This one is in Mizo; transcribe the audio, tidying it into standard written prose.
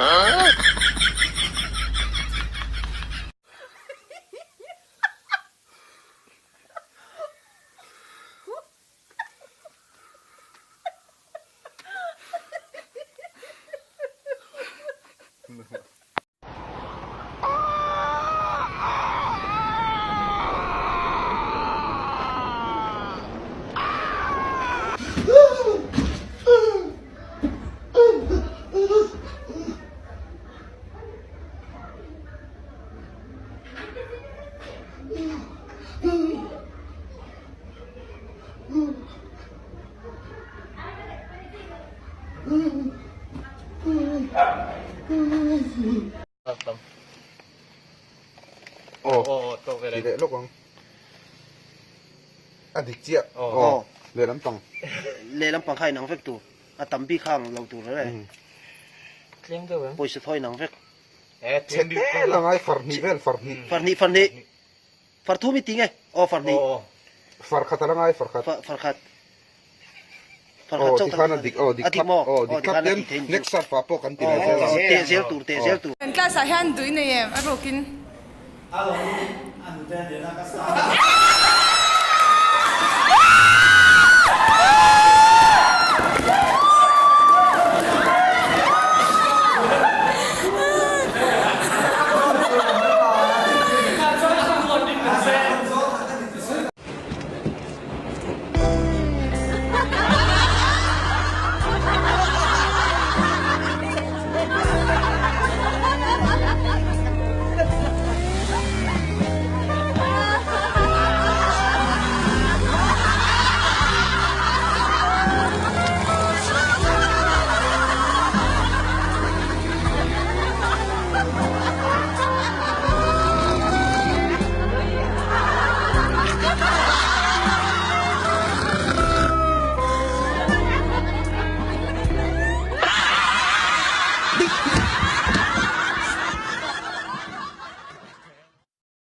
Aw ti leh lawk ang. A dik chiah. Aw lehlam pang. Lehlam pang kha inang vek tur. A tam bik kha ang lo tur reng e. Pawisa thaw inang vek. Chhe tel a ngai farhnih vel farhnih. Farhnih farhnih. Farthum i ti nge? Aw farhnih. Farkhat a la ngai farkhat. Farkhat. Farkhat chauh tak. Aw tikhan a dik aw dik thlap aw dik thlap ten next sub ah pawh kan ti leh zel ang. Teh zel tur teh zel tur. Kan class ah hian duh i nei em a rukin? A lo an te nena ka sa.